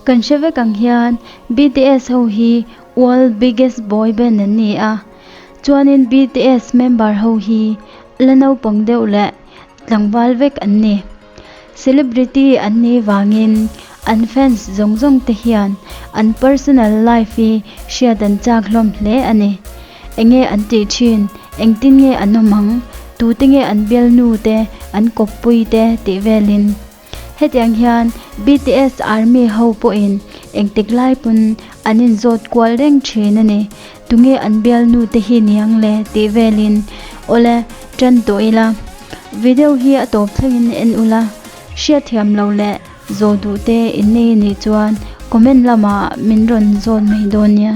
Kan hre vek ang hian BTS ho hi world biggest boy band an ni a, chuanin BTS member ho hi la naupang deuh leh tlangval vek an ni. Celebrity an nih vangin an fans zawng zawng te hian an personal life hi hriat an chak hlawm hle a ni. Enge an tih thin, engtin nge an awm ang, tute nge an bialnu te, an kawppui te tih velin. Hetiang hian BTS Army ho pawhin engtik lai pawn an inzawt kual reng thin a ni. Tunge an bialnu te hi niang le tih velin awle tan tawh ila. Video hi a tawp thlengin en ula, hriatthiam lo leh zawh duh te in nei anih chuan comment lamah min rawn zawt mai dawn nia.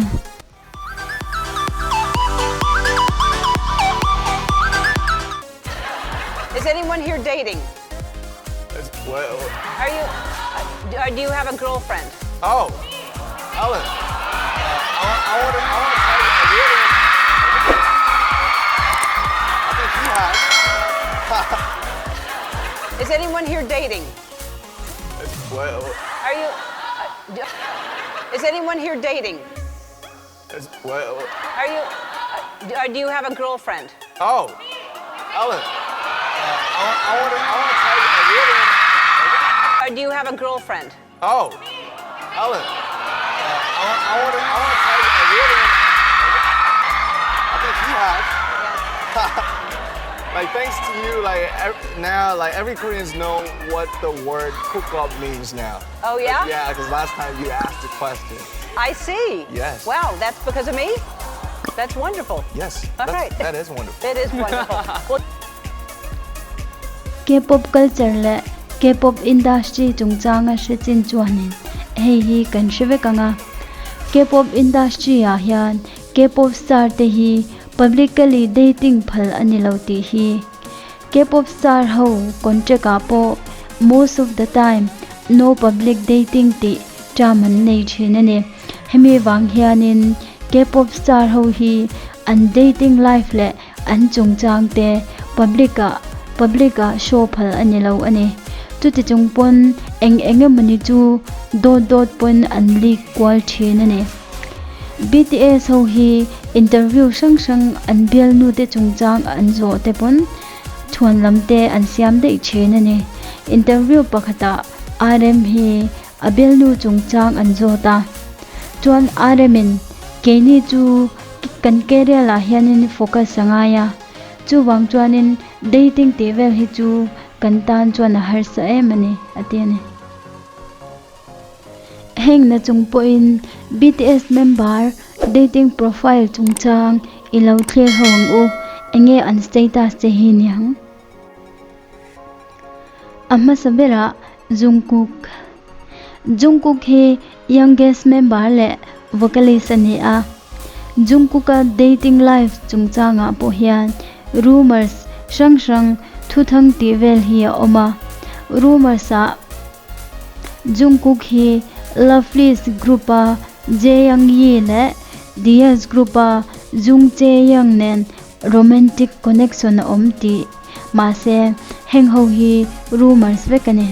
Is anyone here dating? What? Are you? Uh, do you have a girlfriend? Oh, Ellen. Uh, I, I want to. I want to tell you. I really. I think he has. Is anyone here dating? What? Are you? Uh, is anyone here dating? What? Are you? Uh, do you have a girlfriend? Oh, Ellen. Uh, I, I want to. I want to tell you. I really. Uh, do you have a girlfriend? Oh, Ellen. Uh, I, I want to. I want to tell you. I really. I think he has. Like thanks to you, like now, like every Koreans know what the word cook up means now. Oh yeah? Like, yeah, because last time you asked the question. I see. Yes. Wow, that's because of me? That's wonderful. Yes. All right. That is wonderful. It is wonderful. Well, K-pop culture leh K-pop industry chungchanga hre chin chuanin hei hi kan hre vek ang a. K-pop industry ah hian K-pop star te hi publicly dating phal a ni lo tih hi. K-pop star ho contract ah pawh most of the time no public dating tih term an nei thin a ni. Hemi vang hianin K-pop star ho hi an dating life leh an chungchang te public ah public ah show phal a ni lo a ni. Chuti chung pawn eng eng emawni chu dawt dawt pawn an leak kual thin a ni. BTS ho hi interview hrang hrang an bialnu te chungchang an zawh te pawn chhuan lam te an siam daih thin a ni. Interview pakhatah RM hi a bialnu chungchang an zawt a, chuan RM in keini chu kan career ah hianin focus a ngai a, chuvang chuanin dating tih vel hi chu kan tan chuan a harsa em a ni a ti a ni. Heng na chung pawhin BTS member dating profile chungchang i lo thlir ho ang u, enge an status che hi niang? A hmasa berah Jungkook. Jungkook hi youngest member leh vocalist a ni a. Jungkook-a dating life chungchangah pawh hian rumours hrang hrang thuthang tih vel hi a awm a. Rumours-ah Jungkook hi Lovelyz group-a Jaeyoung Yi leh Diaz group-a Jung Chae-young nen romantic connection a awm tih mahse heng ho hi rumours vek a ni.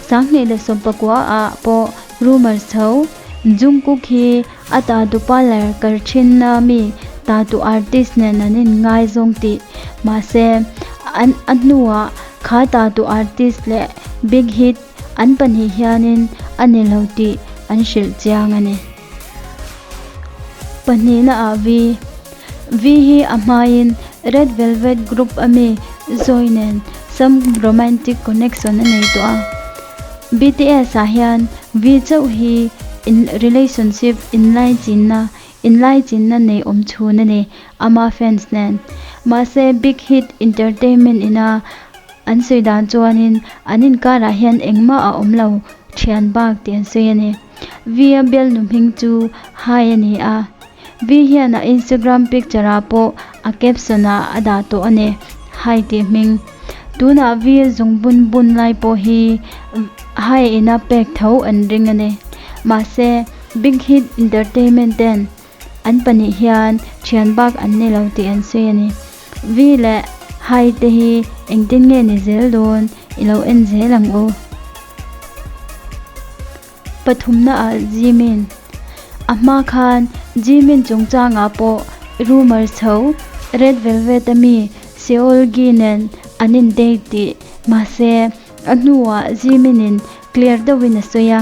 2019 ah pawh rumours tho Jungkook hi a tatu parlour kar thinna mi tatu artist nen an inngaizawng tih mahse an a hnuah Kha tatu artist leh big hit an pahnih hianin a ni lo tih an hrilh chiang a ni. Pahnihna ah V. V hi a hmain Red Velvet group ami Zoe nen some romantic connection a nei tawh a. BTS ah hian V chauh hi in relationship inlaichinna inlaichinna nei awm chhun a ni. Ama fans nen. Mahse Big Hit Entertainment ina an sawi dan chuanin an inkarah hian engmah a awm lo thian bak tih an sawi a ni. V-a bialnu hming chu Hai a ni a. V hian a Instagram picture ah pawh a caption ah a dah tawh a ni, Hai tih hming. Tunah V-a zungbun bun lai pawh hi Hai ina pek tho an ring a ni. Mahse Big Hit Entertainment ten An pahnih hian thian bak an ni lo tih an sawi a ni. V leh Hai te hi engtin nge ni zel dawn i lo en zel ang u. Pathumna ah Jimin. A hma khan Jimin chungchangah pawh rumour chho Red Velvet a mi Seulgi nen an in date tih mahse a hnuah Jimin in clear deuhin a sawi a.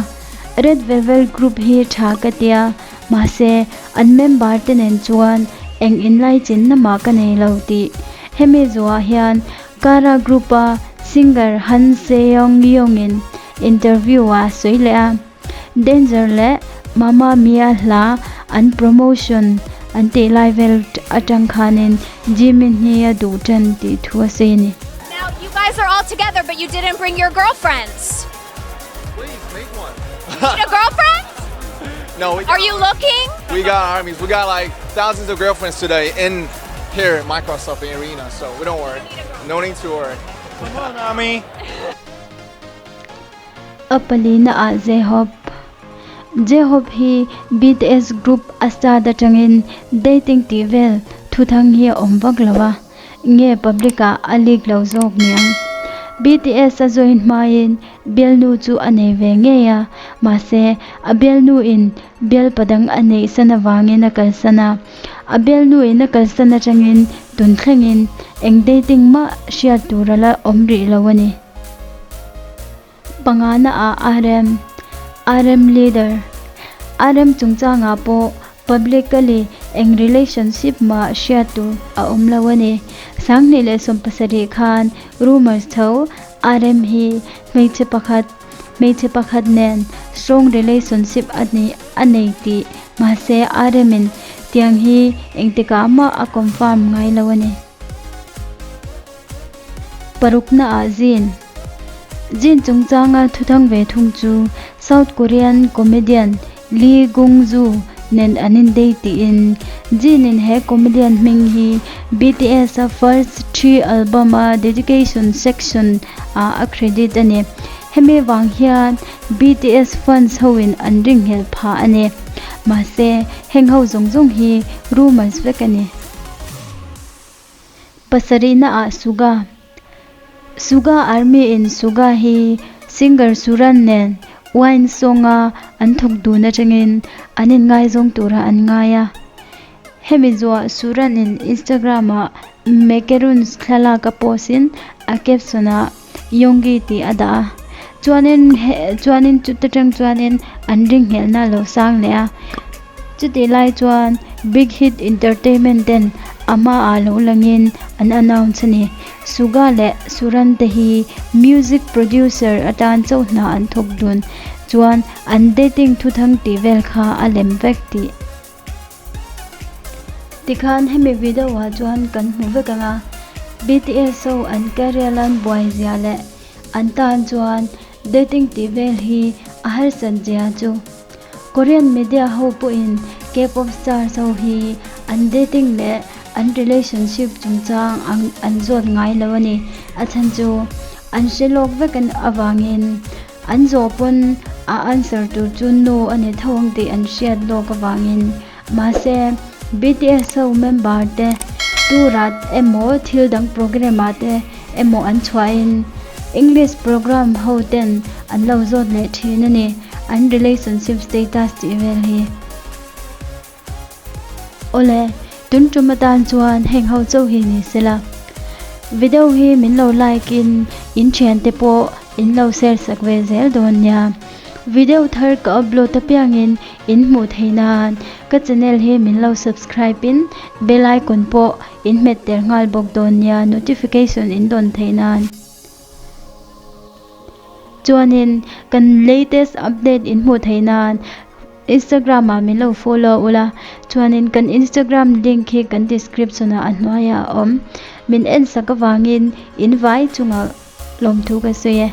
Red Velvet group hi tha ka tia mahse an member te nen chuan eng inlaichinna mah ka nei lo tih hemi zuah hian Kara group a singer Han Seong Young in interview ah a sawi leh a, Danger leh Mamma Mia hla an promotion an tih lai vel atang khanin Jimin hi a duh tan tih thu a sawi a ni. Now you guys are all together but you didn't bring your girlfriends. Please make one. You need a girlfriend? No, we Are you looking? We got armies. We got like thousands of girlfriends today in here at Microsoft Arena, so we don't worry. No need to worry. Come on, Army. A palina ah J-Hope. J-Hope hi BTS group a start atangin dating tih vel thuthang hi a awm vak lo a. Nge public ah a leak lo zawk niang. BTS a join hmain bialnu chu a nei ve ngei a, mahse a bialnu in bialpa dang a neih san avangin a kalsan a. A bialnu in a kalsan atangin tun thlengin eng dating mah hriat tur a la awm rih lo a ni. Pangana ah RM, RM leader, RM chungchangah pawh publicly eng relationship mah hriat tur a awm lo a ni. 2017 khan rumours tho RM hi hmeichhe pakhat hmeichhe pakhat nen strong relationship a ni a nei tih mahse RM in tiang hi engtikah mah a confirm ngai lo a ni. Parukna ah Jin. Jin chungchanga thuthang ve thung chu South Korean comedian Lee Gong-ju nen an indei tiin Jin in he comedian hming hi BTS a first three album a dedication section ah a credit a ni. Hemi vang hian BTS fans ho in an ringhlelh phah a ni. Mahse heng ho zawng zawng hi rumours vek a ni. Pasarihna ah Suga. Suga Army in Suga hi singer Suran nen Wine song a an thawk dun atangin an inngaizawng tura an ngai a. Hemi zuah Suran in Instagram ah Macaroons thlalak a post in a caption ah Yoongi tih a dah a. Chuanin chuanin chuta tang chuanin an ringnghelhna a lo sang leh a. Chutih lai chuan Big Hit Entertainment ten a hmaah lo langin an announce a ni. Suga leh Suran te hi music producer atan chauh hna an thawk dun chuan an dating thuthang tih vel kha a lem vek tih. Tikhan hemi video ah chuan kan hmu vek ang a, BTS ho an career lan buai zia leh an tan chuan dating tih vel hi a harsat zia chu. Korean media ho pawhin K-pop stars ho hi an dating leh an relationship chungchang ang an zawt ngai lo a ni. A chhan chu an hre lawk vek avangin an zawh pawn a answer tur chu no a ni tho ang tih an hriat lawk avangin. Mahse BTS ho member te tour ah emaw thil dang program ah te emaw an chhuahin English program ho ten an lo zawt leh thin a ni, an relationship status tih vel hi. Awle, tun tum atan chuan heng ho chauh hi ni sela. Video hi min lo like in in thiante pawh in lo share sak ve zel dawn nia. Video thar ka upload apiangin in hmuh theih nan ka channel hi min lo subscribe in bell icon pawh in hmet tel nghal bawk dawn nia notification in dawn theih nan. Chuanin kan latest update in hmuh theih nan Instagram ah min lo follow ula chuanin kan Instagram link hi kan description ah a hnuaiah a awm. Min en sak avangin in vai chungah lawmthu ka sawi e.